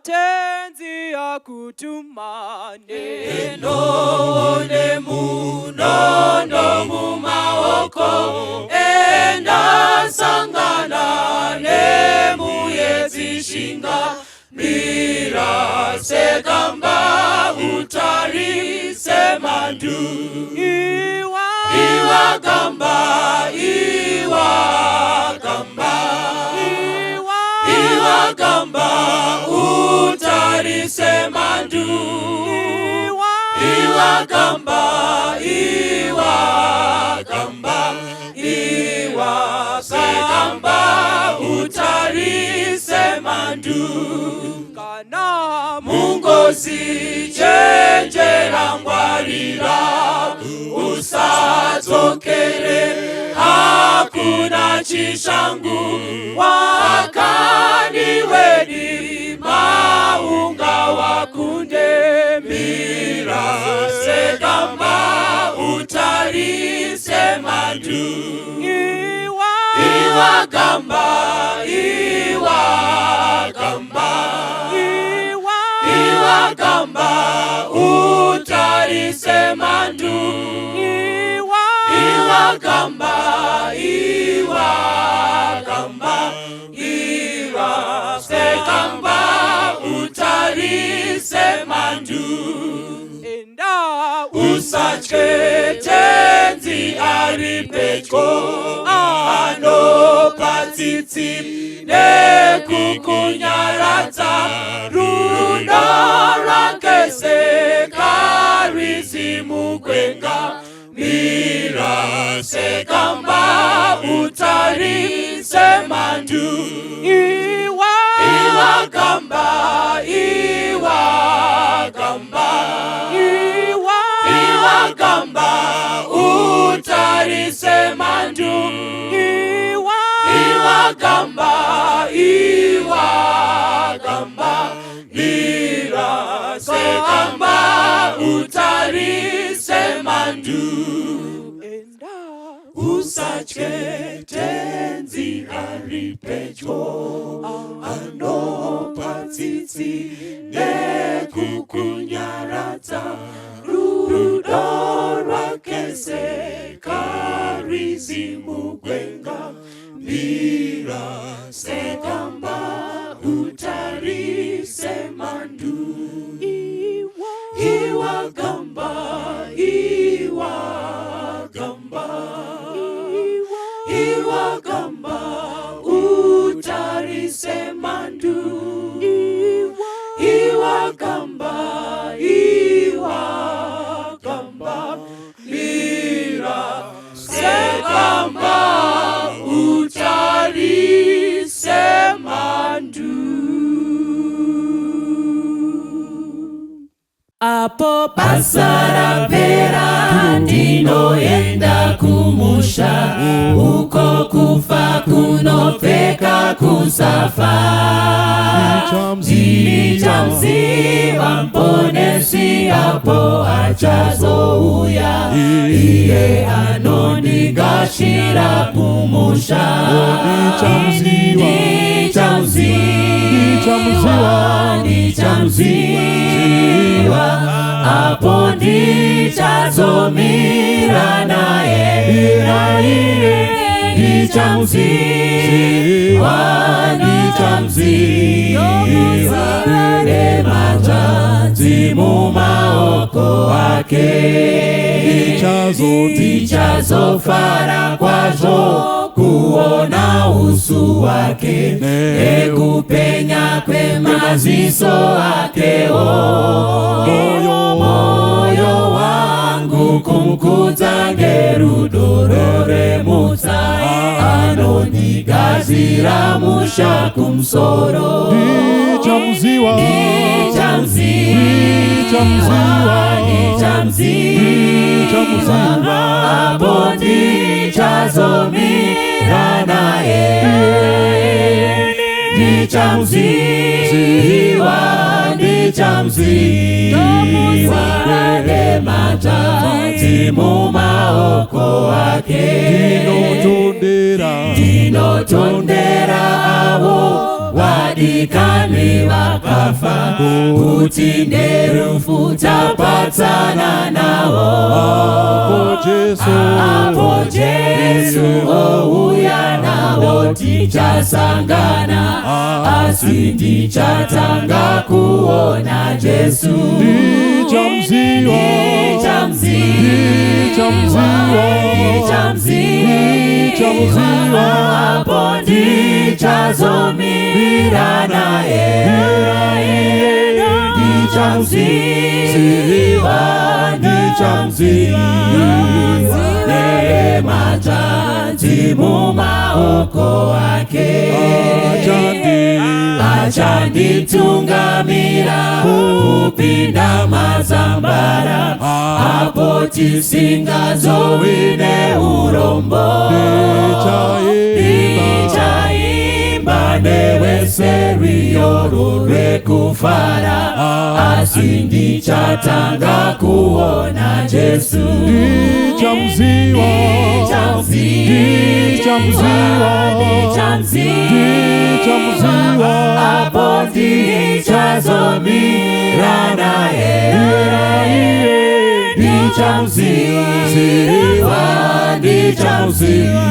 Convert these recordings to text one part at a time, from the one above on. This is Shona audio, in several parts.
Tenzi akutuma nenoone munondo mumaoko, enda sangana nemuedzi, shinga, mira segamba, utarise mhandu. Iwa, iwa gamba, iwa gamba, iwa, iwa gamba, utarise mhandu. Iwa, iwa gamba, iwa gamba, iwa segamba, utarise mhandu. Kana mungozi, chenjera, ngwarira, usadzokere, hakuna chishangu. Wakaniweni maunga wakunde, mira segamba, utarise mhandu. Iwa, iwa gamba, iwa gamba, iwa, iwa gamba, utarise mhandu. Iwa, iwa gamba, iwa gamba, iwa segamba, utarise mhandu. Enda, usatye, Tenzi ari pedyo, anopa tsitsi nekukunyaradza. Rudo rwake sekarwizi mugwenga, mira segamba, utarise mhandu. Iwa, iwa gamba, iwa gamba, iwa, iwa gamba, utarise mhandu. Iwa, iwa gamba, iwa gamba, mira segamba, utarise mhandu. Enda, usatye, Tenzi ari pedyo, anopa tsitsi nekukunyaradza. Rudo rwake sekarwizi mugwenga, mira segamba, utarise mhandu. Iwa, iwa gamba, iwa gamba, iwa gamba, utarise mhandu. Iwa, iwa gamba, iwa gamba, mira segamba, utarise mhandu. Apo basa rapera, ndinoenda kumusha, uko kufa kunopfeka kusafa. Ndichamuziva Muponesi apo achazouya, iye anondigashira kumusha. Ndichamuziva, ndichamuziva, apo ndichazomira naye. Ndichamuziva, ndichamuziva, nemajanzi mumaoko ake. Ndichazofara kwazvo kuona usu wake nekupenya kwemaziso akewo. Moyo wangu kumukudza ngerudo roremutsa, anondigadzira musha kumusoro. Ndichamuziva, Ndichamuziva, ndichamuziva, apo ndichazomira naye. Ndichamuziva, ndichamuziva, nemajanzi mumaoko ake. Ndinotondera, Ndinotondera avo. Vadikani vakafa kuti nerufu tapatsana navo. Apo Jesu, Apo Jesu ouya navo tichasangana, asi ndichatanga kuona Jesu. Ndichamziwa, Ndichamziwa, ndichamziwa, ndichamziwa, apo ndichazomira naye. Ndichamziwa, ndichamziwa, neemadzvanzi mumaoko ake. Achanditungamira kupinda mazambara, apo tisingazowi neurombo. Ndichaimba newese rwiyo rwekufara, asi ndichatanga kuona Jesu. Ndichamziwa, Ndichamziwa, ndichamziwa, apo ndichazomira naye. Ndichamziwa, ndichamziwa,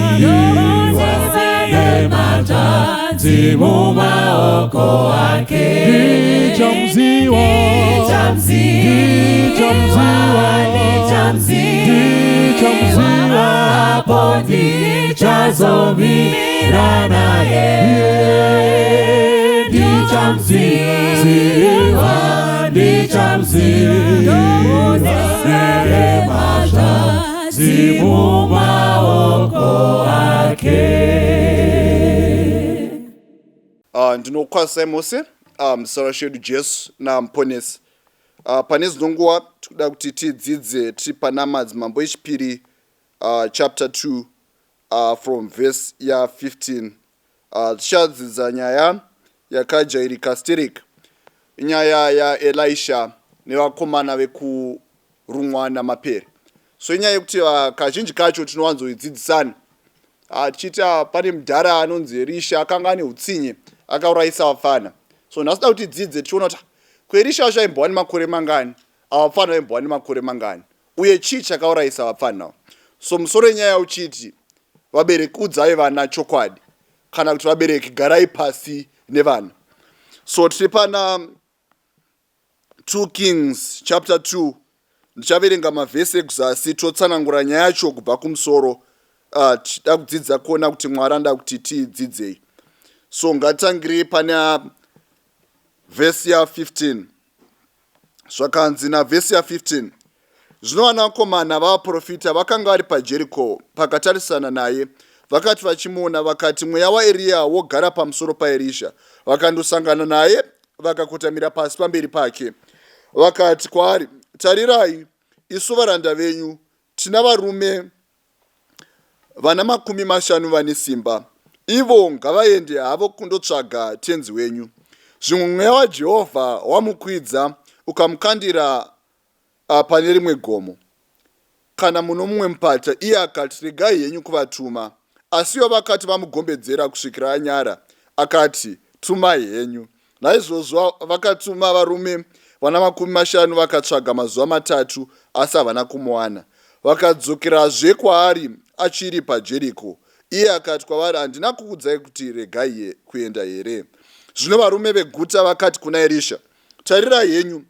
nematanzi mumaoko ake. Ndichamziwa, Ndichamziwa, ndichamziwa, apo ndichazomira naye. Ndichamziwa, ndichamziwa, nematanzi mumaoko ake. Ndinokwazisai mose muzita raShe wedu Jesu naMuponesi. Pane dzino nguva tikuda kuti tidzidze tiri pana Madzimambo echipiri chapter 2 from verse ya 15. Tichadzidza nyaya yakajairika sterek, nyaya yaElisha nevakomana vekurumwa namapere. So inyaya yekuti kazhinji kacho tinowanzoidzidzisana tichiita pane mudhara anonzi Erisha akanga ane utsinye, akaurayisa vapfana. So nhasi da kuti tidzidze tichiona kuti kuErisha wacho aimbova nemakore mangani, avapfana vaimbova nemakore mangani, uye chii chakaurayisa vapfana. So musoro wenyaya uchiti vabereki udzai vana chokwadi, kana kuti vabereki garai pasi nevana. So tiri pana 2 Kings chapter 2. Ndichaverenga mavhesi ekuzasi, totsanangura nyaya yacho kubva kumusoro. Tichida kudzidza kuona kuti Mwari anoda kuti tidzidzei. So ngatitangirei pane vhesi ya15. Zvakanzi navhesi ya15: Zvino vanakomana vavaprofita vakanga vari paJeriko pakatarisana naye. Vakati vachimuona, vakati, "Mweya waEriya wogara pamusoro paErisha." Vakandosangana naye, vakakotamira pasi pamberi pake. Vakati kwaari, "Tarirai, isu varanda venyu tina varume vana 50 vane simba. Ivo ngavaende havo kundotsvaga tenzi wenyu. Zvimwe mweya waJehovha wamukwidza ukamukandira pane rimwe gomo kana muno mumwe mupata." Iye akati, "Regai henyu kuvatuma." Asi ivo vakati vamugombedzera kusvikira anyara, akati, "Tumai henyu." Naizvozvo vakatuma varume vana 50, vakatsvaga mazuva 3, asi havana kumuwana. Vakadzokerazve kwaari achiri paJeriko. Iye akati kwavari, "Handina kukuudzai kuti regai kuenda here?" Zvino varume veguta vakati kuna Erisha, "Tarirai henyu,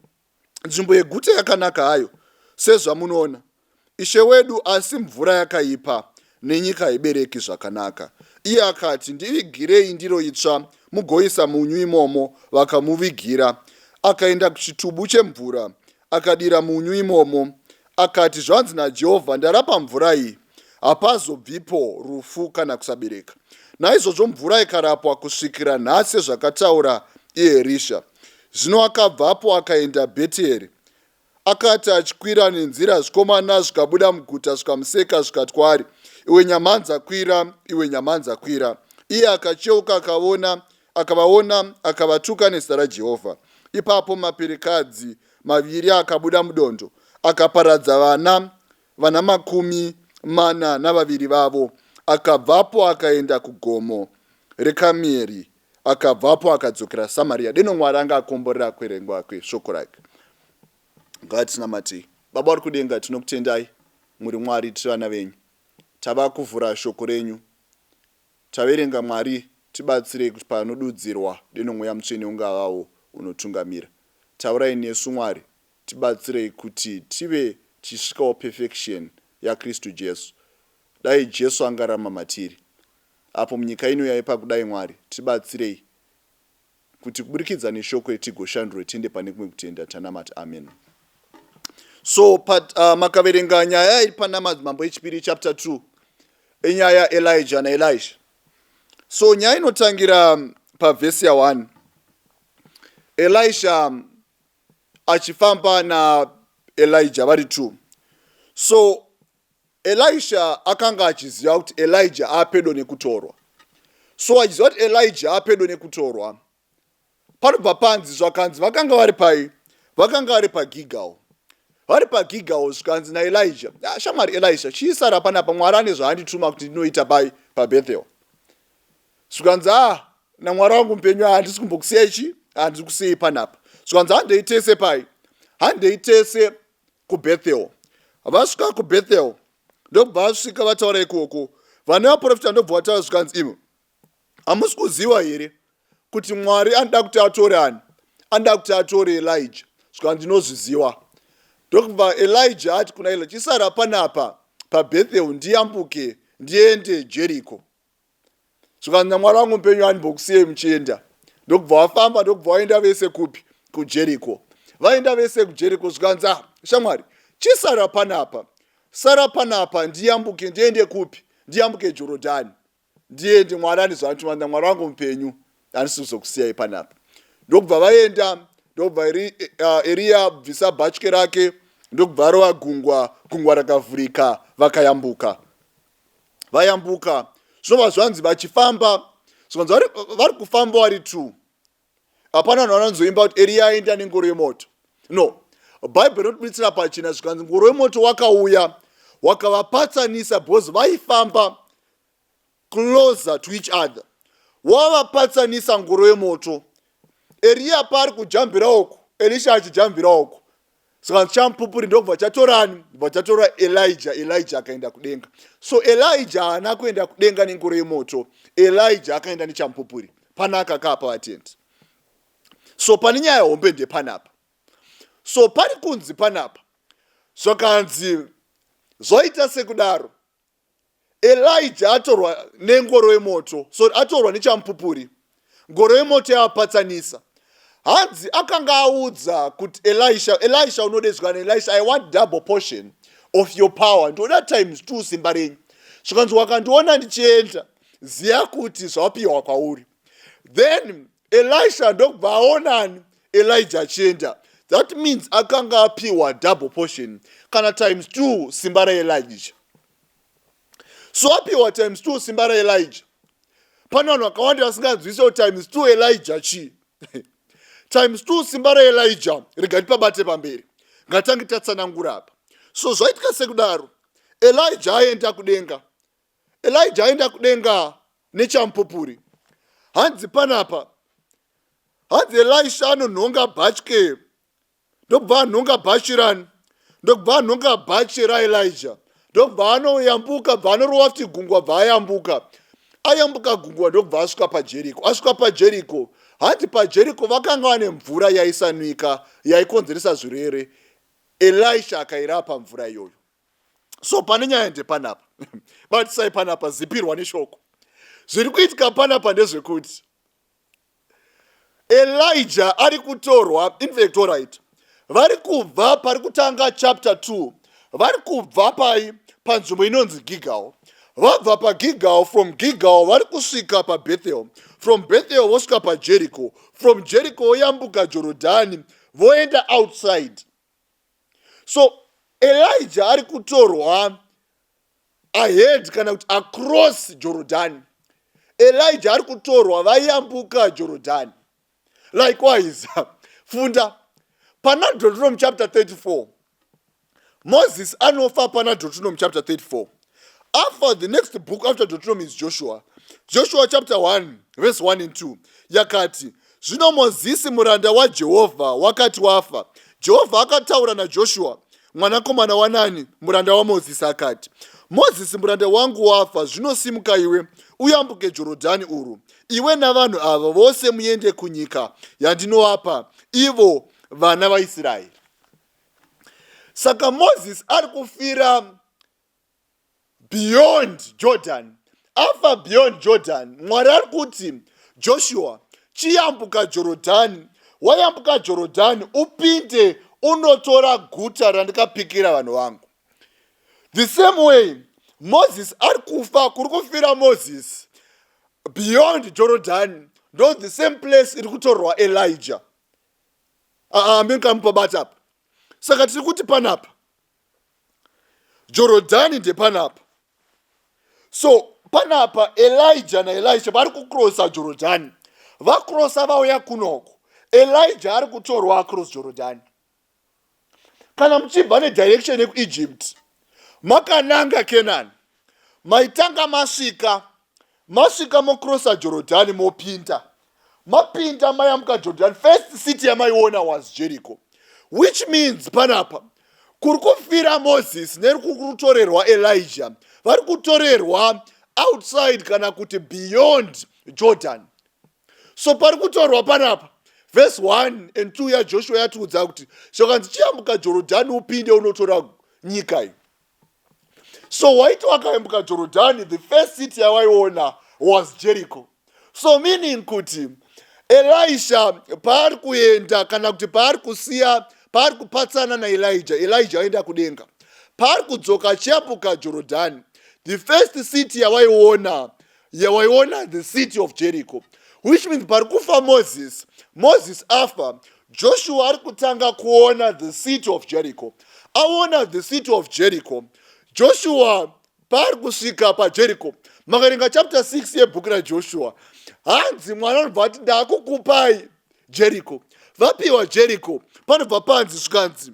nzvimbo yeguta yakanaka hayo sezvamunoona, ishe wedu, asi mvura yakaipa nenyika haibereki zvakanaka." Iye akati, "Ndivigirei ndiro itsva mugoisa munyu imomo." Vakamuvigira. Akaenda kuchitubu chemvura, akadira munyu imomo, akati, "Zvanzi naJehovha, ndarapa mvura iyi. Hapazobvipo rufu kana kusabereka." Naizvozvo mvura ikarapwa kusvikira nhasi, sezvakataura iErisha. Zvino akabvapo akaenda Bheteri. Akati achikwira nenzira, zvikomana zvikabuda muguta zvikamuseka, zvikati kwaari, "Iwe nyamanza kwira, iwe nyamanza kwira." Iye akacheuka akaona, akavaona, akavatuka nezita raJehovha. Ipapo maperekadzi maviri akabuda mudondo, akaparadza vana vana 42 vavo. Akabvapo akaenda kugomo reKamieri. Akabvapo akadzokera Samaria. Deno Mwari anga akomborera kuverengwa kweshoko rake. Ngatinamatei. Baba vari kudenga, tinokutendai, muri Mwari, tiri vana venyu. Tava kuvhura shoko renyu. Taverenga Mwari, tibatsirei kuti panodudzirwa deno Mweya Mutsvene ungavawo unotungamira. Taurai nesu Mwari, tibatsirei kuti tive tichisvikawo perfection yaKristu Jesu. Dai Jesu angararama matiri. Apo munyika ino yaipa kudai Mwari, tibatsirei kuti kuburikidza neshoko iri tigoshandurwe tiende pane kumwe kutenda. Tanamata. Amen. So pat, makaverenga nyaya iri pana Madzimambo echipiri chapter 2, inyaya Elijah naElisha. So nyaya inotangira pavhesi ya1, Elisha achifamba naElijah vari 2. So Elisha akanga achiziva kuti Elijah apedo nekutorwa. So achiziva kuti Elijah apedo nekutorwa, panobva panzi zvakanzi vakanga vari pai? Vakanga vari paGilgal. Vari paGilgal, zvikanzi naElijah, "Ah, shamwari Elisha, chiisara panapa, Mwari ane zvaandituma kuti ndinoita pai? PaBethel." Zvikanzi, "A, naMwari wangu mupenyu, handisi kumbokusiyai chi, handisi kusiyai panapa." Zvikanzi, "Handei tese pai? Handei tese kuBethel." Vasvika kuBethel, ndobva vasvika vataura ikoko vane vaprofita, ndobva vataura, zvikanzi, "Imo hamusi kuziva here kuti Mwari anoda kuti atore ani? Anoda kuti atore Elijah?" Zvikanzi, "Ndinozviziva." Ndokubva Elijah ati kuna Elijah, "Chisara panapa paBethel, ndiyambuke ndiende Jericho." Zvikanzi, "Namwari wangu mupenyu, handimbokusiyei muchienda." Ndokubva vafamba, ndokubva vaenda vese kupi? KuJericho. Vaenda vese kuJericho, zvikanzi, "Ah, shamwari, chisara panapa, sara panapa, ndiyambuke ndiende kupi? Ndiyambuke Jorodhani ndiende. Mwari ane zvaanotuma. Namwari wangu mupenyu, handisi kuzokusiyai panapa." Ndokubva vaenda, ndokubva Eriya bvisa bhatye rake, ndokubva arova gungwa, gungwa rakavhurika, vakayambuka. Vayambuka, zvinobva zvanzi vachifamba, zvikanzi vari kufamba vari two. Hapana vanhu vanonzoimba kuti Eriya aenda nengoro yemoto. No, Bhaibheri rinotibuditsira pachena, zvikanzi ngoro yemoto wakauya wakavapatsanisa because vaifamba closer to each other. Wavapatsanisa ngoro yemoto. Eriya paari kujambira uku, Elisha achijambira uku, saka chamupupuri ndobva chatorani? Bva chatora Elijah. Elijah akaenda kudenga. So Elijah haana kuenda kudenga nengoro yemoto, Elijah akaenda nechamupupuri. Panaka kapa vatendi. So pane nyaya hombe ndepanapa. So pari kunzi panapa, zvakanzi zvaita sekudaro, Elijah atorwa nengoro yemoto, so atorwa nechamupupuri, ngoro yemoto yavapatsanisa. Hanzi akanga audza kuti Elisha, "Elisha, unodedzwa naElisha, I want double portion of your power, ndoda times two simba renyu." Zvikanzi, "Wakandiona ndichienda, ziya kuti zvapiwa kwauri." Then Elisha ndokubva aonani? Elijah achienda. That means akanga apiwa double portion kana times two simba raElijah. So apiwa times two simba raElijah, pane vanhu vakawanda vasinganzwisi kuti times two Elijah chii, times two simba raElijah. Rega tipabate pamberi, ngatange tatsanangura apa. So zvaitika sekudaro, Elijah aenda kudenga. Elijah aenda kudenga nechamupupuri. Hanzi panapa, hanzi Elisha anonhonga bhatye, ndokubva anhonga bhachi rani? Ndokubva anhonga bhachi raElijah, ndokubva anoyambuka, bva anorova futi gungwa, bva ayambuka. Ayambuka gungwa, ndokubva asvika paJeriko. Asvika paJeriko, hanzi paJeriko vakanga vane mvura yaisanwika, yaikonzeresa zvirwere. Elisha akairapa mvura iyoyo. So pane nyaya ndepanapa, batisai panapa, zipirwa neshoko. Zviri kuitika panapa ndezvekuti Elijah ari kutorwa. In fact, alright, vari kubva pari kutanga chapter 2, vari kubva pai? Panzvimbo inonzi Gilgal. Vabva paGilgal, from Gilgal vari kusvika paBethel, from Bethel vosvika paJericho, from Jericho voyambuka Jorodhani, voenda outside. So Elijah ari kutorwa ahead kana kuti across Jorodhani. Elijah ari kutorwa vayambuka Jorodhani. Likewise, funda pana Deuteronomy chapter 34, Moses anofa. Pana Deuteronomy chapter 34, after, the next book after Deuteronomy is Joshua. Joshua chapter 1 verse 1 and 2. Yakati, Zvino Mozisi muranda waJehovha wakati wafa, Jehovha akataura naJoshua mwanakomana waNani, muranda waMozisi, akati, Mozisi muranda wangu wafa, zvino simuka iwe, uyambuke Jorodhani urwu, iwe navanhu ava vose muende kunyika yandinovapa, ivo vana vaIsraeri. Saka Mozisi ari kufira beyond Jordan. Afa beyond Jordan, Mwari ari kuti Joshua, chiyambuka Jorodhani. Wayambuka Jorodhani, upinde unotora guta randikapikira vanhu vangu. The same way Moses ari kufa, kuri kufira Moses beyond Jordan, ndo the same place iri kutorwa Elijah. Amen, kamupabata apa. Saka tiri kuti panapa Jorodhani ndepanapa. So panapa Elijah naElisha vari kukrosa Jorodhani. Vakrosa vauya kunoko, Elijah ari kutorwa across Jorodhani. Kana muchibva nedirection yekuEgypt makananga Kenani, maitanga masvika mokrosa Jorodhani, mopinda, mapinda, mayambuka Jordan, first city yamaiona was Jericho, which means panapa kuri kufira Moses neri kutorerwa Elijah, vari kutorerwa outside kana kuti beyond Jordan. So pari kutorwa panapa, verse 1 and 2 yaJoshua yatiudza kuti zvakanzi, chiyambuka Jorodhani upinde unotora nyika iyi. So waiti wakayambuka Jorodhani, the first city yawaiona was Jericho. So meaning kuti Elisha paari kuenda, kana kuti paari kusiya, paari kupatsana naElijah, Elijah aenda kudenga, paari kudzoka achiyambuka Jorodhani, the first city yawaiona, the city of Jericho, which means pari kufa Moses, Moses afa, Joshua ari kutanga kuona the city of Jericho. Aona the city of Jericho, Joshua paari kusvika paJericho, makaverenga chapter 6 yebhuku raJoshua, hanzi Mwari anobva ati, "Ndakukupai Jericho." Vapiwa Jericho, panobva panzi, svikanzi,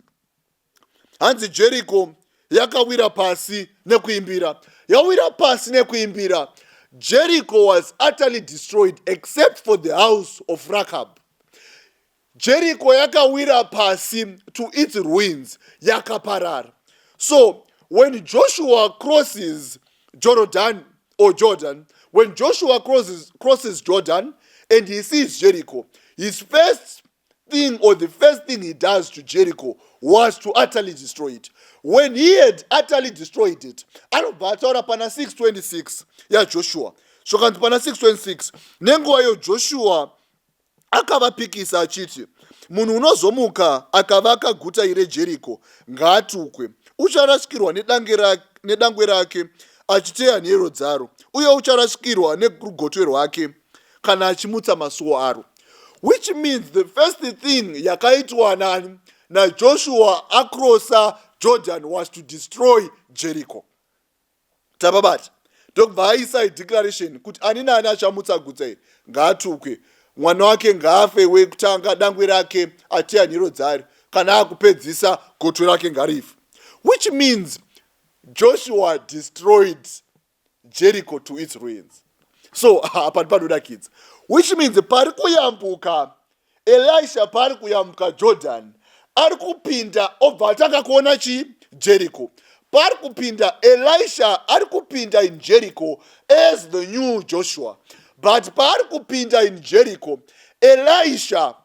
hanzi Jericho yakawira pasi nekuimbira. Yawira pasi nekuimbira, Jericho was utterly destroyed except for the house of Rahab. Jericho yakawira pasi to its ruins, yakaparara. So when Joshua crosses Jordan or Jordan, when Joshua crosses Jordan and he sees Jericho, his first thing or the first thing he does to Jericho was to utterly destroy it. When he had utterly destroyed it, anobva ataura pana 626 yaJoshua. Zvokanzi pana 626, nenguva iyo Joshua akavapikisa achiti, "Munhu unozomuka akavaka guta iri reJeriko ngaatukwe. Ucharasikirwa nedangwe rake achiteya nhero dzaro, uye ucharasikirwa nerugotwe rwake kana achimutsa masuo aro." Which means the first thing yakaitwa nani, naJoshua acrossa Jordan was to destroy Jericho. Tababata? Ndokubva aisa ideclaration kuti ani naani achamutsa guta iri ngaatukwe, mwana wake ngaafe wekutanga, dangwe rake ateya nhero dzari, kana akupedzisa gotwe rake ngarife. Which means Joshua destroyed Jericho to its ruins. So apa panodakidza, which means pari kuyambuka Elisha, paari kuyambuka Jordan, ari kupinda, obva atanga kuona chii? Jericho. Paari kupinda, Elisha ari kupinda in Jericho as the new Joshua, but paari kupinda in Jericho, Elisha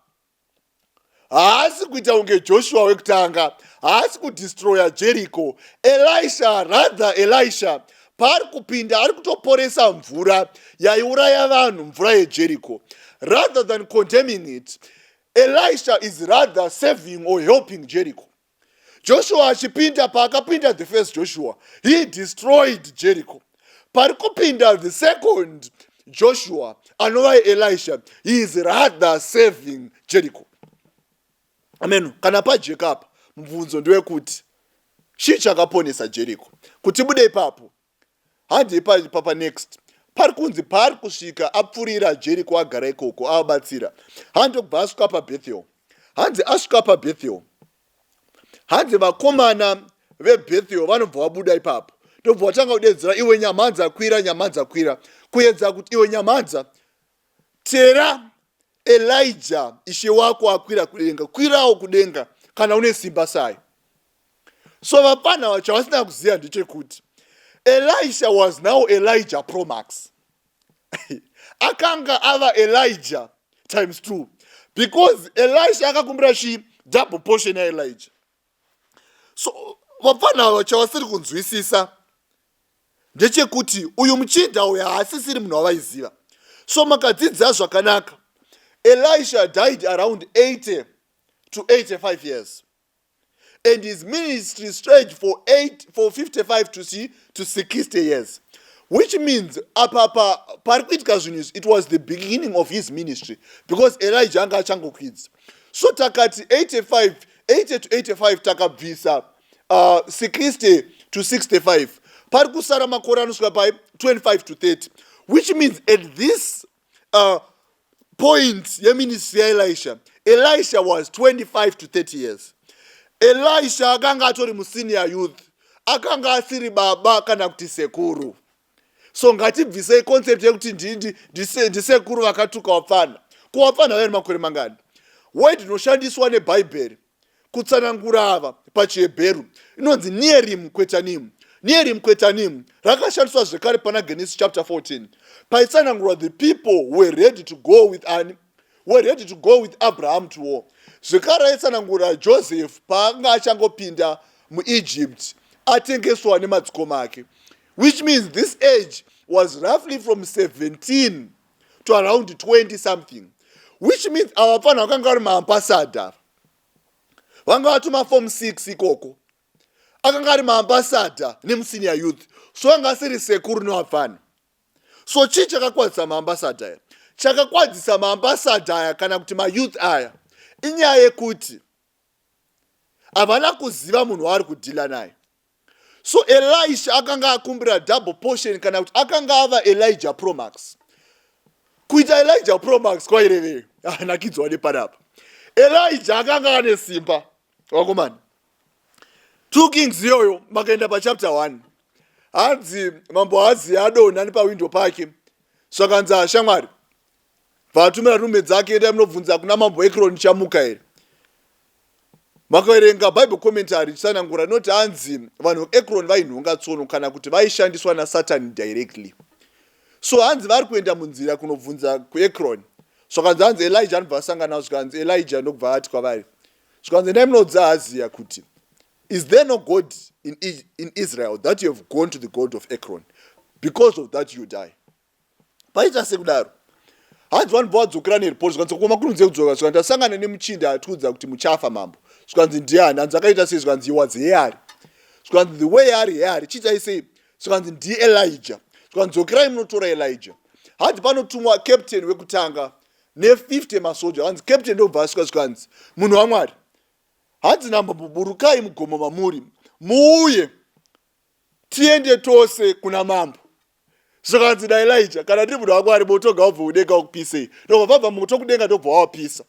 haasi kuita kunge Joshua wekutanga, haasi kudestroya Jericho. Elisha, rather, Elisha paari kupinda ari kutoporesa mvura yaiuraya vanhu, mvura yeJericho. Rather than condemning it, Elisha is rather saving or helping Jericho. Joshua achipinda, paakapinda the first Joshua, he destroyed Jericho. Pari kupinda the second Joshua, anova Elisha, he is rather saving Jericho. Amen. Kana pajeka apa, mubvunzo ndewekuti chii chakaponesa Jericho kuti bude ipapo? Handi papa next pari kunzi paari kusvika apfurira Jericho, agara ikoko, avabatsira, handobva asvika paBethel. Hanzi asvika paBethel, hanzi vakomana veBethel vanobva vabuda ipapo, ndobva vatanga kudedzera, "Iwe nyamhanza, kwira! Nyamhanza, kwira!" Kuedza kuti, "Iwe nyamhanza, tera." Elijah ishe wako akwira kudenga, kwirawo kudenga kana une simba sayo. So vapfana vacho vasina kuziva ndechekuti Elisha was now Elijah Promax. Akanga ava Elijah times two, because Elisha akakumbira chi double portion yaElijah. So vapfana ava chavasiri kunzwisisa ndechekuti uyu muchinda uyu haasisiri munhu wavaiziva. So makadzidza zvakanaka, Elisha died around 80 to 85 years and his ministry stretched for 55 to, see, to 60 years, which means apa pa pari kuitika zvinhu izvi, it was the beginning of his ministry, because Elijah anga achangokwidza. So takati 85, 80 to 85, takabvisa 60 to 65, pari kusara makore anosvika pai 25 to 30, which means at this point yeministry yaElisha, Elisha was 25 to 30 years. Elisha akanga atori musenior youth, akanga asiri baba kana kuti sekuru. So ngatibvisei concept yekuti ndisekuru vakatuka wapfana. Kuwapfana vaine makore mangani? Word inoshandiswa neBhaibheri kutsanangura ava pachiHebheru inonzi nearim ketanim. Nearim ketanim rakashandiswa zvekare pana Genesis chapter 14, paitsanangurwa the people were ready to go with Abraham to war. Zvekare aitsanangura Joseph paanga achangopinda muEgypt atengeswa nemadzikoma ake, which means this age was roughly from 17 to around 20 something, which means ava vanhu vakanga vari maambassador, vanga vatuma form 6 ikoko. Akanga ari maambassador nemusenior youth, so anga asiri sekuru nevapfana. So chii chakakwadzisa maambassador aya? Chakakwadzisa maambassador aya kana kuti mayouth aya inyaya yekuti havana kuziva munhu waari kudhila naye. So Elisha akanga akumbira double portion, kana kuti akanga ava Elijah Promax. Kuita Elijah Promax kwairevei? Nakidzwa nepanapa. Elijah akanga ane simba, vakomana. 2 Kings iyoyo, makaenda pachapter 1, hanzi mambo Ahaziya adonha nepawindo pake. Zvakanzi, "Ashamwari," vatumira nhume dzake, "endai munobvunza kuna mambo Ekroni, chamuka here?" Makaverenga Bible commentary ichitsanangura, inoti hanzi vanhu veEkroni vainhonga tsono, kana kuti vaishandiswa naSatani directly. So hanzi vari kuenda munzira kunobvunza kuEkroni. Zvakanzi hanzi Elijah anobva asangana navo. Zvikanzi Elijah ndokubva ati kwavari, zvikanzi, "Endai munoudza Ahaziya kuti, 'Is there no God in Israel that you have gone to the God of Ekron? Because of that you die.'" Paita sekudaro, hanzi vanobva vadzokera neripoti. Zvikanzi, "Koma kunonze kudzoka?" Zvikanzi, "Tasangana nemuchinda atiudza kuti muchafa, mambo." Zvikanzi, "Ndiani?" Hanzi, "Akaita sei?" Zvikanzi, "Was hairy." Zvikanzi, "The way ari hairy, chiitai sei?" Zvikanzi, "NdiElijah." Zvikanzi, "Dzokerai munotora Elijah." Hanzi panotumwa captain wekutanga ne50 masoja. Hanzi captain ndobva asvika. Zvikanzi, "Munhu waMwari," hanzi namambo, "burukai mugomo mamuri, muuye tiende tose kuna mambo." Zvikanzi naElijah, "Kana ndiri munhu waMwari, moto ngaubve kudenga ukupisei." Ndobva vabva moto kudenga, ndobva wapisa.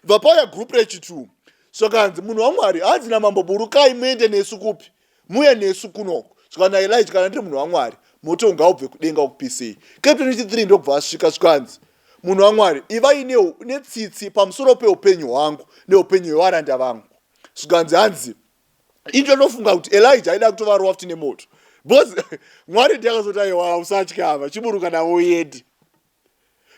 Bva pauya group rechi2. Zvakanzi, "Munhu waMwari," hanzi namambo, "burukai muende nesu kupi? Muye nesu kunoko." Zvikanzi naElijah, "Kana ndiri munhu waMwari, moto ngaubve kudenga ukupisei." Captain wechi3 ndokubva asvika. Zvikanzi, "Munhu waMwari, ivai netsitsi pamusoro peupenyu hwangu neupenyu hwevaranda vangu." Zvikanzi hanzi indonofunga kuti Elijah aida kutovarova futi nemoto, because Mwari ndiye akazoti, "Aiwa, usatya ava, chiburuka navo uende."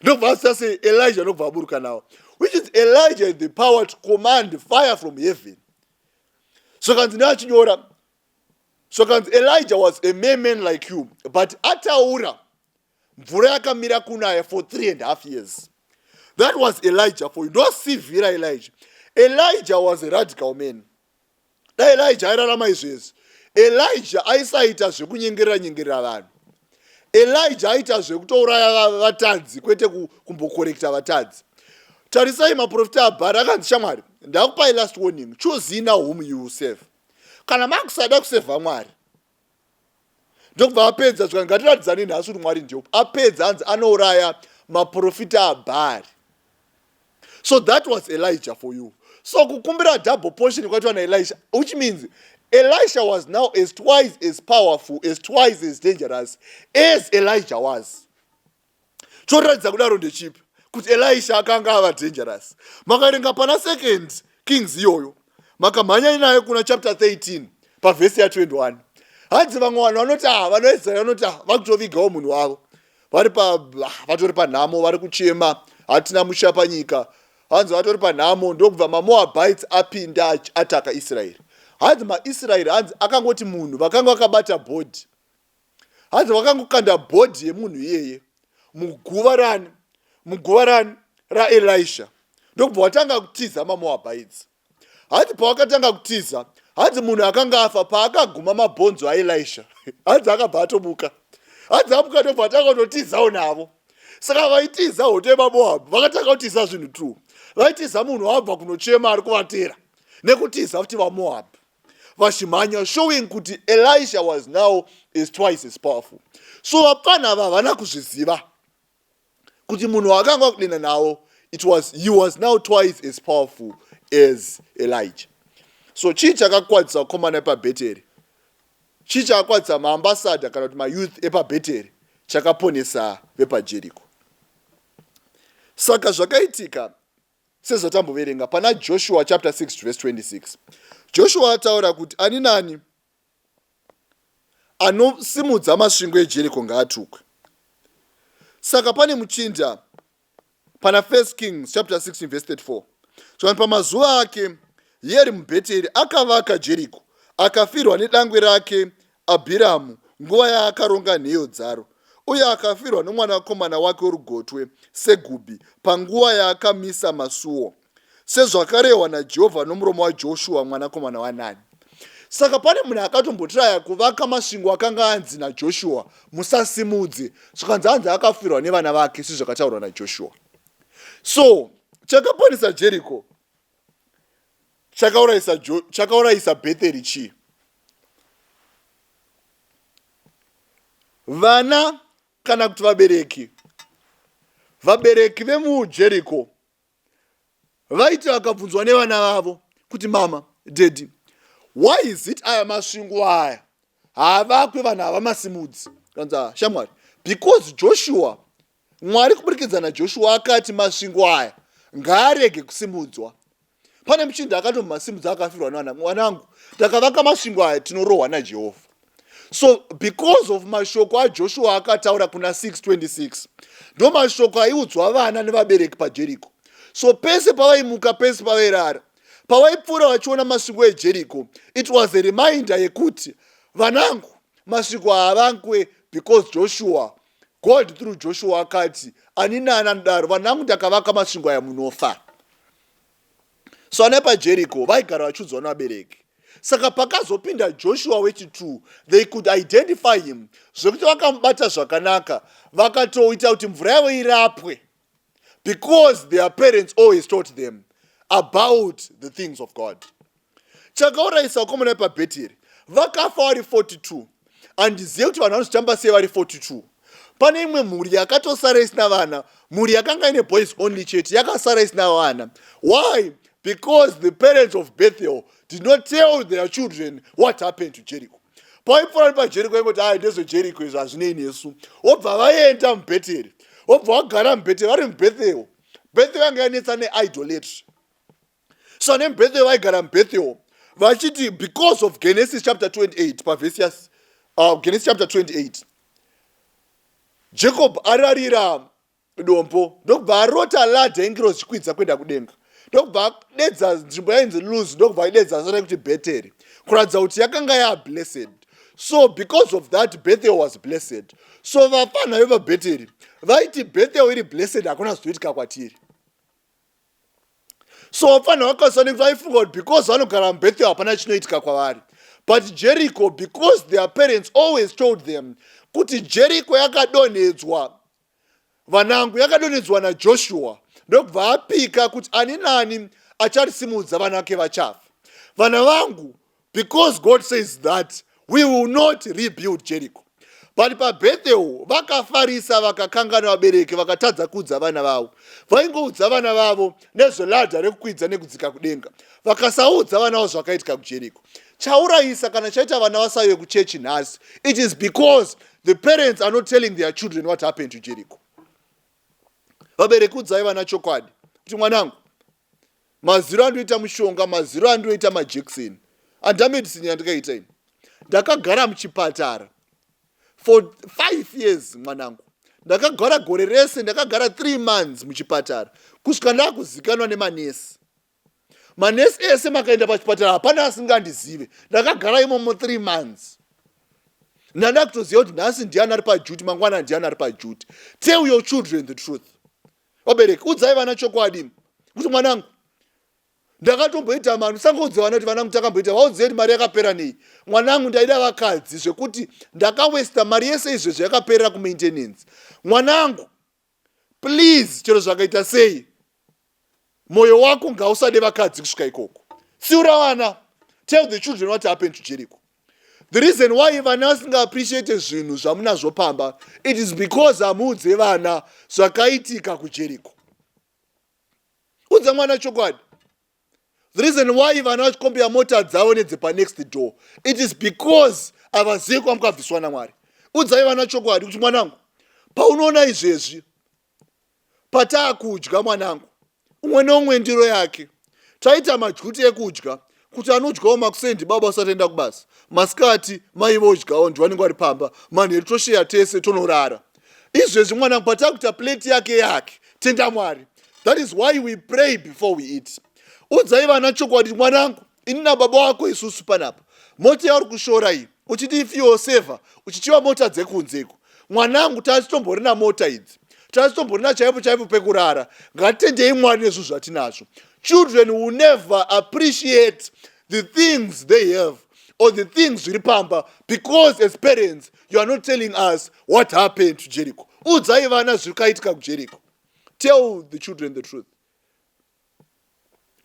Ndobva asita sei? Elijah ndobva aburuka navo, which is Elijah had the power to command fire from heaven. Zvakanzi neachinyora, zvakanzi, "Elijah was a mere man like you, but ataura, mvura yakamira kunaya for 3.5 years." That was Elijah for you. Ndosivhira Elijah. Elijah was a radical man. Dai Elijah airarama izvezvi, Elijah aisaita zvekunyengerera nyengerera vanhu. Elijah aita zvekutouraya vatadzi, kwete kumbokorekta vatadzi. Tarisai maprofita aBhari. Akanzi, "Shamwari, ndakupai last warning. Choose now whom you serve. Kana makusada kusevha Mwari." Ndokubva apedza. Zvika ngatiratidzani nhasi kuti Mwari ndeupi. Apedza, hanzi anouraya maprofita aBhari. So that was Elijah for you. So kukumbira double portion kwaitwa naElisha, which means Elisha was now as twice as powerful, as twice as dangerous as Elijah was. Choratidza kudaro ndechipi? Kuti Elisha akanga ava dangerous. Makaverenga pana Second Kings iyoyo, makamhanya nayo kuna chapter 13 pavhesi ya21. Hanzi vamwe vanhu vanoti, ah, vanoedzera vanoti, ah, vakutovigawo munhu wavo, vari pa, ah, vatori panhamo, vari kuchema, hatina musha panyika. Hanzi vatori panhamo, ndokubva maMoabites apinda ataka Israeri. Hanzi maIsraeri, hanzi akangoti munhu vakanga vakabata body, hanzi vakangokanda body yemunhu iyeye muguva rani, muguva rani, raElisha, ndokubva watanga kutiza maMoabites. Hanzi pawakatanga kutiza, hanzi munhu akanga afa paakaguma mabhonzo aElisha, hanzi akabva atomuka. Hanzi amuka, ndobva atanga kutotizawo navo. Saka vaitiza hoto yemaMoabhu, vakatanga kutiza zvinhu tu, vaitiza munhu wabva kunochema ari kuvatera, nekutiza futi vaMoabhu vachimhanya, showing kuti Elisha was now is twice as powerful. So vapfana ava havana kuzviziva kuti munhu waakanga akudena nawo, it was he was now twice as powerful as Elijah. So chii chakakwadzisa vakomana epabheteri? Chii chakakwadzisa maambassador kana kuti mayouth epabheteri chakaponesa vepaJeriko? Saka zvakaitika sezvatamboverenga pana Joshua chapter 6 verse 26, Joshua ataura kuti ani nani anosimudza masvingo eJeriko ngaatukwe. Saka pane muchinda pana First Kings chapter 16 verse 34, so pamazuva ake Yeri muBheteri akavaka Jeriko, akafirwa nedangwe rake Abhiramu nguva yaakaronga nheyo dzaro, uye akafirwa nomwanakomana wake werugotwe Segubhi panguva yaakamisa masuo, sezvakarehwa naJehovha nomuromo waJoshua mwanakomana waNani. Saka pane munhu akatombotiraya kuvaka masvingo akanga anzi naJoshua musasimudze, zvikanzi anzi akafirwa nevana vake sezvakataurwa naJoshua. So chakaponesa Jeriko, chakaurayisa Bhetheri chii? Vana kana kuti vabereki. Vabereki vemuJeriko vaiti vakabvunzwa nevana vavo kuti, "Mama, daddy, why is it aya masvingo aya haavakwe, vanhu havamasimudzi?" Kanzi, "Ah, shamwari, because Joshua, Mwari kuburikidza naJoshua akati masvingo aya ngaarege kusimudzwa." Pane muchinda akatombomasimudza akafirwa nevana. "Mwanangu, takavaka masvingo aya tinorohwa naJehovha." So because of mashoko aJoshua akataura kuna 626, ndo mashoko aiudzwa vana nevabereki paJeriko. So pese pavaimuka, pese pavairara, pavaipfuura vachiona masvingo eJeriko, it was a reminder yekuti, "Vanangu, masvingo haavakwe because Joshua, God through Joshua akati ani nani anodaro, vanangu, ndakavaka masvingo aya munofa." So ana paJeriko vaigara vachiudzwa nevabereki. Saka pakazopinda Joshua wechi2, they could identify him, zvekuti vakamubata zvakanaka, vakatoita kuti mvura yavo irapwe because their parents always taught them about the things of God. Chakaurayisa vakomana vepabheteri, vakafa vari 42. Handizive kuti vanhu vanozvitamba sei vari 42. Pane imwe mhuri yakatosara isina vana, mhuri yakanga ine boys only chete, yakasara isina vana. Why? Because the parents of Bethel did not tell their children what happened to Jericho. Paipfuura nepaJeriko ingoti, "Ai, ndezveJeriko izvo, hazvinei nesu." Wobva vaenda muBheteri, wobva vagara muBheteri. Vari muBethel, Bethel yanga yanetsa neidolatry. So nemuBethel vaigara muBethel vachiti because of Genesis chapter 28 pavhesi ya Genesis chapter 28, Jacob ararira dombo, ndokubva arota ladder yengirozi ichikwidza kuenda kudenga, ndokubva adedza nzvimbo yainzi Luz, ndokubva aidedza zita rekuti Bheteri, kuratidza kuti yakanga yablessed. So because of that, Bethel was blessed. So vafana vepabheteri vaiti Bethel iri blessed, hakuna zvoitika kwatiri. So vafana vakaswa nekuti vaifunga kuti because vanogara muBethel hapana chinoitika kwavari. But Jericho, because their parents always told them kuti Jericho yakadonhedzwa, vanangu, yakadonhedzwa naJoshua, ndokubva apika kuti ani nani acharisimudza vana vake vachafa. Vana vangu, because God says that, we will not rebuild Jericho. But paBethel vakafarisa, vakakangana vabereki, vakatadza kuudza vana vavo. Vaingoudza vana vavo nezveladder rekukwidza nekudzika kudenga, vakasaudza vana vavo zvakaitika kuJeriko. Chaurayisa kana chaita vana vasaive kuchechi nhasi, it is because the parents are not telling their children what happened to Jericho. Vabereki, udzai vana chokwadi kuti, mwanangu, maziro andinoita mushonga, maziro andinoita majekiseni, anda medicine yandikaita ini, ndakagara muchipatara for 5 years. Mwanangu, ndakagara gore rese, ndakagara 3 months muchipatara kusvika ndakuzikanwa nemanesi. Manesi ese makaenda pachipatara, hapana asingandizive. Ndakagara imomo 3 months, ndanda kutoziva kuti nhasi ndiani ari paduty, mangwana ndiani ari paduty. Tell your children the truth. Vabereki, udzai vana chokwadi kuti, mwanangu, ndakatomboita mari. Usangoudza vana kuti, vanangu, takamboita. Vaudzive kuti mari yakapera nei. Mwanangu, ndaida vakadzi zvekuti ndakawesta mari yese. Izvezvo yakaperera kumaintenance. Mwanangu, please, chero zvakaita sei, mwoyo wako ngausade vakadzi kusvika ikoko. Tsiura vana. Tell the children what happened to Jericho. The reason why vana vasingaappreciate zvinhu zvamunazvo pamba, it is because hamuudze vana zvakaitika kuJericho. Udza mwana chokwadi. The reason why vana vachicompare mota dzavo nedzepanext door, it is because havazivi kwamukabviswa naMwari. Udzai vana chokwadi kuti, mwanangu, paunoona izvezvi pataakudya, mwanangu, umwe neumwe ndiro yake, taita maduty ekudya, kuti anodyawo makusendi baba usati kubasa, masikati mai vodyawo, ndivanenge vari pamba, manheru tosheya tese tonorara. Izvezvi, mwanangu, patakuita plate yake yake, tenda Mwari. That is why we pray before we eat. Udzai vana chokwadi: mwanangu, ini nababa wako isusu panapa, mota yauri kushora iyi uchiti fuel saver, uchichiva mota dzekunzeko, mwanangu, tasitomborina mota idzi, tasitomborina chaipo chaipo pekurara. Ngatitendei Mwari nezvinhu zvatinazvo. Children will never appreciate the things they have or the things zviri pamba because as parents you are not telling us what happened to Jericho. Udzai vana zvikaitika kuJericho. Tell the children the truth.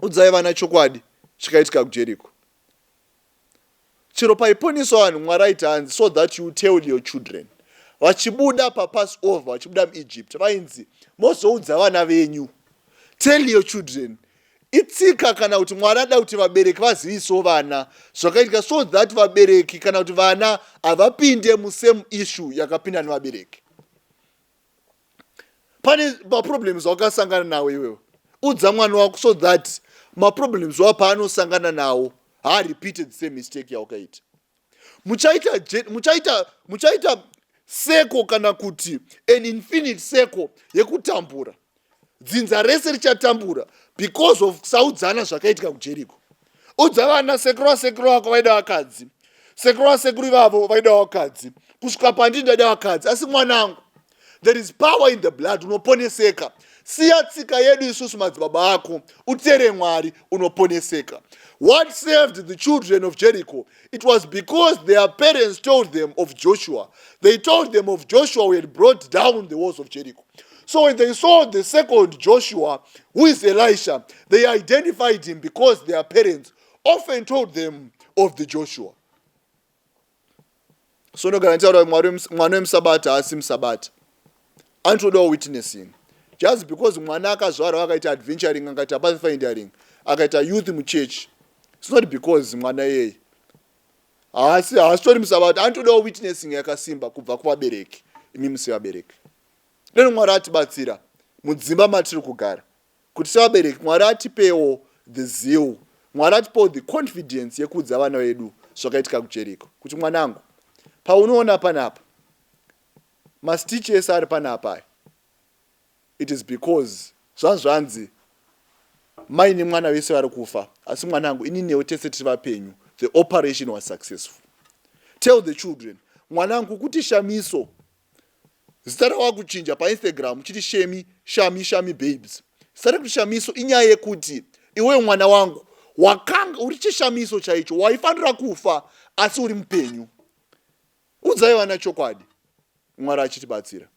Udzai vana chokwadi chikaitika kuJericho. Chero paiponeswa vanhu, Mwari aiti hanzi, "So that you tell your children." Vachibuda paPassover, vachibuda muEgypt, vainzi, "Mozoudza vana venyu." Tell your children. Itsika kana kuti Mwari ada kuti vabereki vazivisewo vana zvakaitika, so that vabereki kana kuti vana havapinde musame issue yakapinda nevabereki. Pane maproblems wakasangana nawo iwewe, udza mwana wako so that maproblems wao paanosangana nawo, haarepeated the same mistake yawakaita. Muchaita circle kana kuti an infinite circle yekutambura. Dzinza rese richatambura because of kusaudzana zvakaitika kuJericho. Udza vana, sekuru vasekuru vako vaida vakadzi, sekuru vasekuru ivavo vaida vakadzi, kusvika pandii ndaida vakadzi. Asi mwanangu, there is power in the blood, unoponeseka. Siya tsika yedu isusu madzibaba ako, utere Mwari, unoponeseka. What saved the children of Jericho? It was because their parents told them of Joshua. They told them of Joshua who had brought down the walls of Jericho. So when they saw the second Joshua, who is Elisha, they identified him because their parents often told them of the Joshua. So ndogara nditaura, mwana wemusabata haasi musabata, anotodawo witnessing. Just because mwana akazvarwa akaita adventuring, akaita pathfindering, akaita youth muchurch, it's not because mwana iyeye haasi haasitori musabata. Anotodawo witnessing yakasimba kubva kuvabereki, imi musi vabereki. Deno Mwari atibatsira mudzimba matiri kugara kuti sevabereki, Mwari atipewo the zeal, Mwari atipewo the confidence yekuudza vana vedu zvakaitika kuJericho, kuti, mwanangu, paunoona panapa mastitch ese ari panapa aya, it is because zvanzvanzi mai nemwana vese vari kufa, asi mwanangu, ini newe tese tiri vapenyu. The operation was successful. Tell the children, mwanangu, kuti Shamiso, zita rawakuchinja paInstagram uchiti Shemi, Shami, Shami Babes, zita rekuti Shamiso inyaya yekuti iwewe mwana wangu wakanga uri chishamiso chaicho, waifanira kufa asi uri mupenyu. Udzai vana chokwadi, Mwari achitibatsira.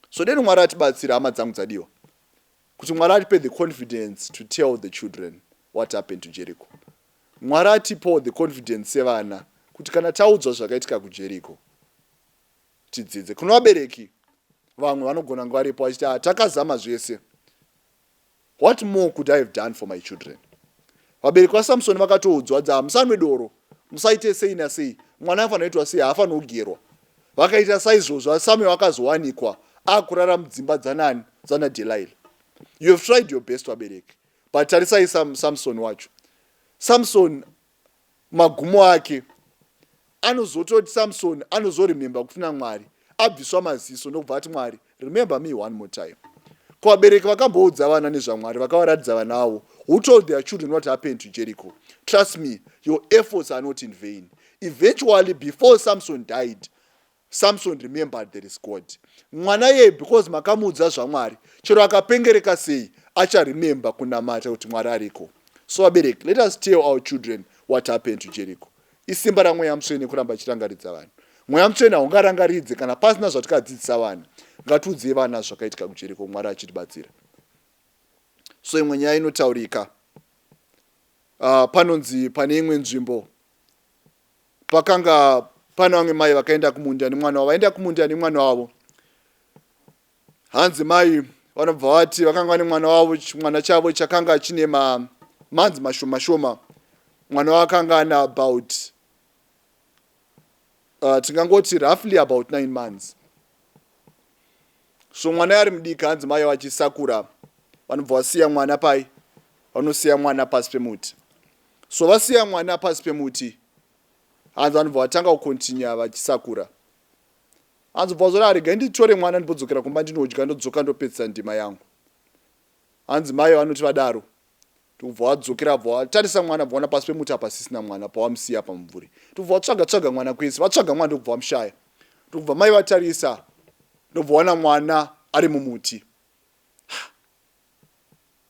So deni Mwari atibatsira, hama dzangu dzadiwa, kuti Mwari atipe the confidence to tell the children what happened to Jericho. Mwari atipewo the confidence sevana kuti kana taudzwa zvakaitika kuJericho, tidzidze. Kuno vabereki vamwe vanogona kunge varipo vachiti, "Ah, takazama zvese. What more could I have done for my children?" Vabereki vaSamsoni vakatoudzwa dza, "Musanwe doro, musaite sei nasei, mwana anofanira kuitwa sei, haafaniri kugerwa." Vakaita saizvozvo. Samuel akazowanikwa Akurara mudzimba dzanani? Dzana Delilah. You have tried your best vabereki. But tarisai Sam, Samson wacho. Samson magumo ake anozototi Samson anozoremember kufina Mwari abviswa maziso ndokubva ati Mwari remember me one more time. Ko vabereki vakamboudza vana nezvaMwari vakavaratidza vana avo who told their children what happened to Jericho. Trust me, your efforts are not in vain. Eventually before Samson died, Samson remembered there is God. Mwana iyeye because makamuudza zvaMwari, chero akapengereka sei, acharemember kunamata kuti Mwari ariko. So vabereki, let us tell our children what happened to Jericho. Isimba raMweya Mutsvene kuramba achirangaridza vanhu. Mweya Mutsvene haungarangaridze kana pasina zvatikadzidzisa vana. Ngatiudzei vana zvakaitika kuJericho Mwari achitibatsira. So imwe nyaya inotaurika. Panonzi pane imwe nzvimbo pakanga pane vamwe mai vakaenda kumunda nemwana wavo vaenda kumunda nemwana wavo hanzi mai vanobva vati vakanga vane mwana wavo chimwana chavo chakanga chine manzi mashoma shoma mwana wakanga ane about tingangoti roughly about 9 months so mwana ari mudiki hanzi mai vachisakura vanobva vasiya mwana pai vanosiya mwana pasi pemuti so vasiya mwana pasi pemuti hanzi vanobva vatanga kucontinue vachisakura hanzi bva vazoti regai nditore mwana ndimbodzokera kumba ndinodya ndodzoka ndopedzisa ndima yangu hanzi mai vanoti vadaro ndobva vadzokera bva vatarisa mwana bva vaona pasi pemuti apa sisina mwana pawamusiya pamumvuri ndobva vatsvaga tsvaga mwana kwese vatsvaga mwana ndokubva vamushaya ndokubva mai vatarisa ndobva vaona mwana ari mumuti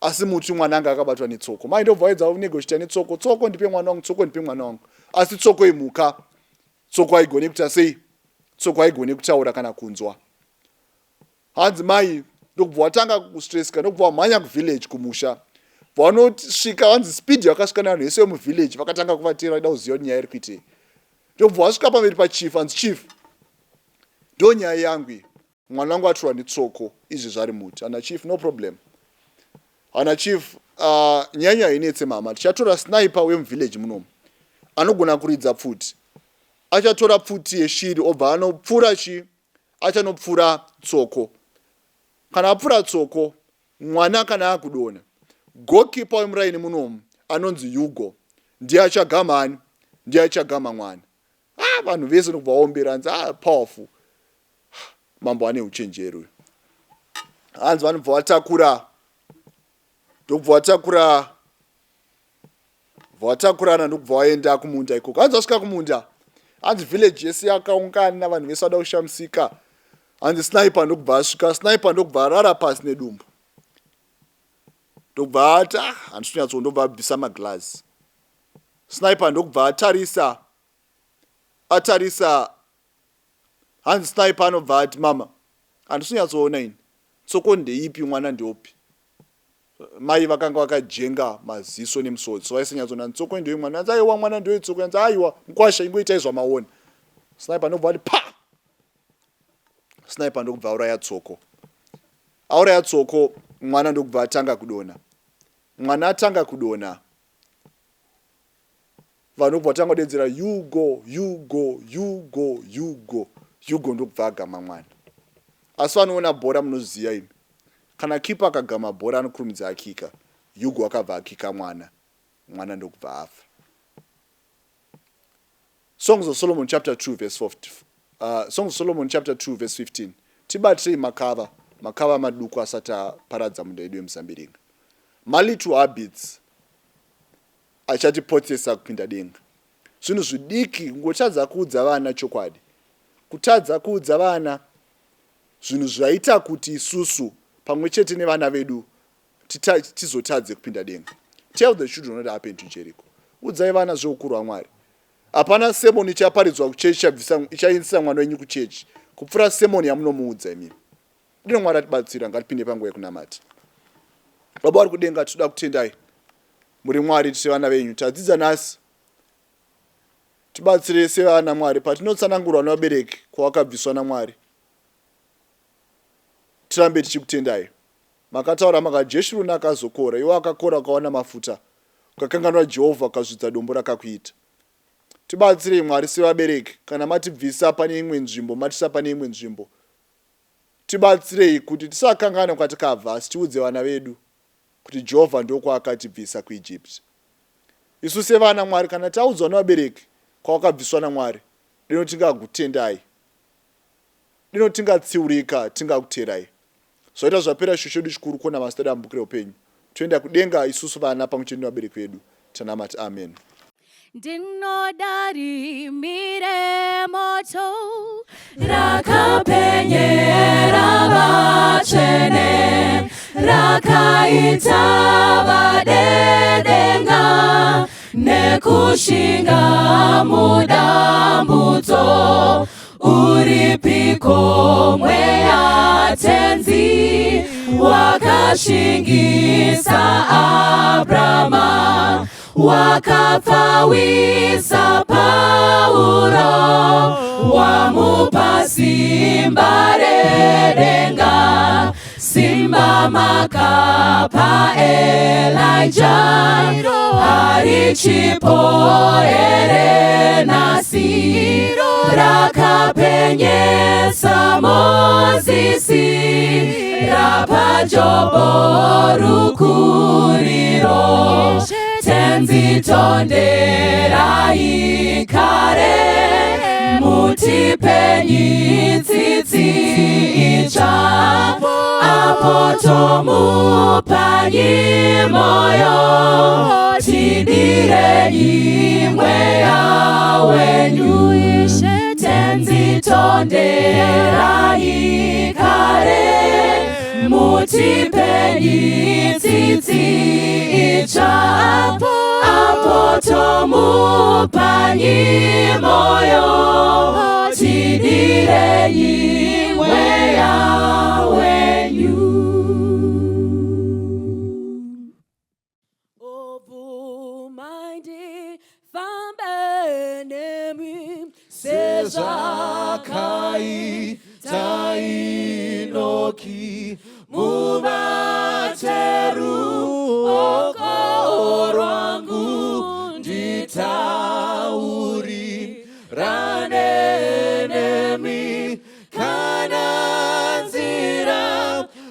asi muti mwana anga akabatwa netsoko mai ndobva vaedza kunegotiate netsoko tsoko ndipe mwana wangu tsoko ndipe mwana wangu asi tsoko imhuka tsoko haigone kuita sei tsoko haigone kutaura kana kunzwa hanzi mai ndokubva watanga kustresska ndokubva wamhanya kuvillage kumusha vanosvika vanzi speed yakasvika nevanhu vese vemuvillage vakatanga kuvatera vaida kuziva kuti nyaya iri kuitei ndokubva vasvika pamberi pachief hanzi chief ndo nyaya yangu iyi mwana wangu atorwa netsoko izvi zvari muti ana chief no problem ana chief nyaya hainetse mama tichatora sniper wemuvillage munomu anogona kuridza pfuti achatora pfuti yeshiri obva anopfura chi achanopfura tsoko kana apfura tsoko mwana kana akudonha goalkeeper wemuraini munomu anonzi Hugo ndiye achagama ani ndiye achagama mwana ah, vanhu vese nokubva vaombera hanzi ah, powerful mambo ane uchenjeri uyu hanzi vanobva vatakura ndokubva vatakura vatakurana ndokubva vaenda kumunda ikoko hanzi vasvika kumunda hanzi village yese yakaungana vanhu vese vada kushamisika hanzi sniper ndokubva asvika sniper ndokubva arara pasi nedumbu ndokubva ati ah handisi kunyatso ndobva abvisa maglass sniper ndokubva atarisa atarisa hanzi sniper anobva ati mama handisi kunyatsoona ini tsoko ndeipi mwana ndeupi mai vakanga vakajenga maziso nemusodzi so vaisanyatsoona tsoko ndeiyi mwana anzi aiwa mwana ndeiyi tsoko anzi aiwa mukwasha ingoitai zvamaona sniper ndobva ati pa sniper ndokubva auraya tsoko auraya tsoko mwana ndokubva atanga kudonha mwana atanga kudonha vanhu ndokubva vatanga kudedzera Hugo Hugo Hugo Hugo Hugo ndokubva agama mwana asi vanoona bhora munoziva imi kana kipa akagama bhora anokurumidza akika Hugo akabva akika mwana mwana ndokubva afa Songs of Solomon chapter 2 verse 4 Songs of Solomon chapter 2 verse 15 tibatirei makava makava maduku asati aparadza munda yedu yemuzambiringa malittle habits achatipotsesa kupinda denga zvinhu zvidiki kungotadza kuudza vana chokwadi kutadza kuudza vana zvinhu zvaita kuti isusu pamwe chete nevana vedu tizotadze kupinda denga tell the children what happened to Jericho udzai vana zveukuru hwamwari hapana sermon ichaparidzwa kuchechi ichaindisa mwana wenyu kuchechi kupfuura sermon yamunomuudza imimi dino mwari atibatsira ngatipinde panguva yekunamata baba vari kudenga tinoda kutendai muri mwari tiri vana venyu tadzidza nhasi tibatsire sevana mwari patinotsanangurwa nevabereki kwawakabviswa namwari tirambe tichikutendai makataura makati Jeshuruni akazokora iwe akakora ukawana mafuta ukakanganwa Jehovha ukazvidza dombo rakakuita tibatsirei mwari sevabereki kana matibvisa pane imwe nzvimbo matisa pane imwe nzvimbo Tibatsirei kuti tisakanganwe kwatakabva asi tiudze vana vedu kuti Jehovha ndokwaakatibvisa kuIjipiti. Isu sevana Mwari kana taudzwa nevabereki kwawakabviswa naMwari deno tingakutendai. Deno tingatsiurika tingakuterai. Zvaita zvapera chishuwo chedu chikuru kuona mazita edu amubhuku reupenyu. Toenda kudenga isusu vana pamwe chete nevabereki vedu. Tanamata. Amen. Ndinoda rimire moto rakapenyera vatsvene rakaita vadedenga nekushinga mudambudzo uripiko mweya tenzi wakashingisa Abrama wakapfawisa Pauro wamupa simba redenga simba makapa Elijah harichipo here nhasi rakapenyesa Mozisi rapa Jobo rukuriro tenzi tonderai kare mutipenyi tsitsi itsva apo tomupanyi moyo tidirenyi mweya wenyu tenzi tonderai kare mutipenyi tsitsi itsva apo tomupanyi moyo tidirenyi mweya wenyu. Obvumai ndifambe nemi sezvakaita Enoki mubate ruoko rwangu nditaurirane nemi kana nzira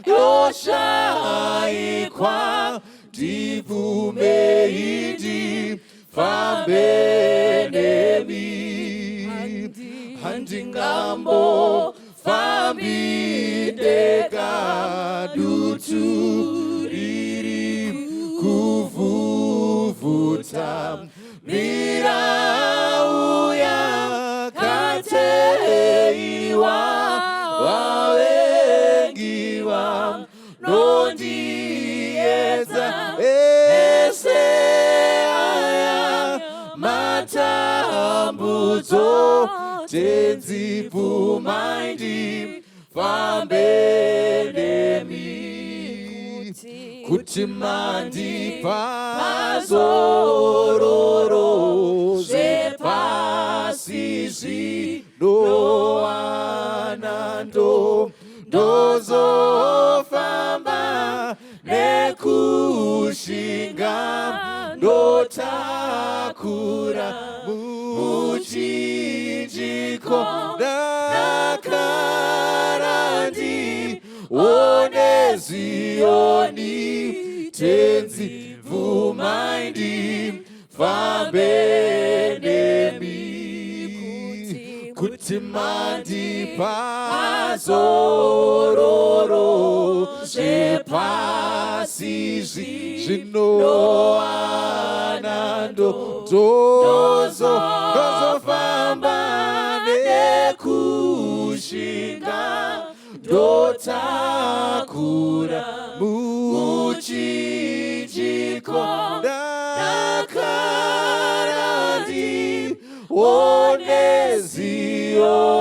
yoshaikwa ndibvumei ndifambe nemi handingambofambi ndega dutu riri kuvhuvhuta mirau yakateiwa vavengi vanondiedza ese aya matambudzo tenzi bvumai ndifambe nemi kuti mandipa zororo zvepasi zvinowana ndo ndozofamba nekushinga ndotakura muchinjiko ndakara ndione Zioni tenzi bvumai ndifambe nemi kuti mandipa zororo zvepasi zvinowana ndo ndozofamba nekushinga ndotakura muchinjiko ndakara ndione Zioni.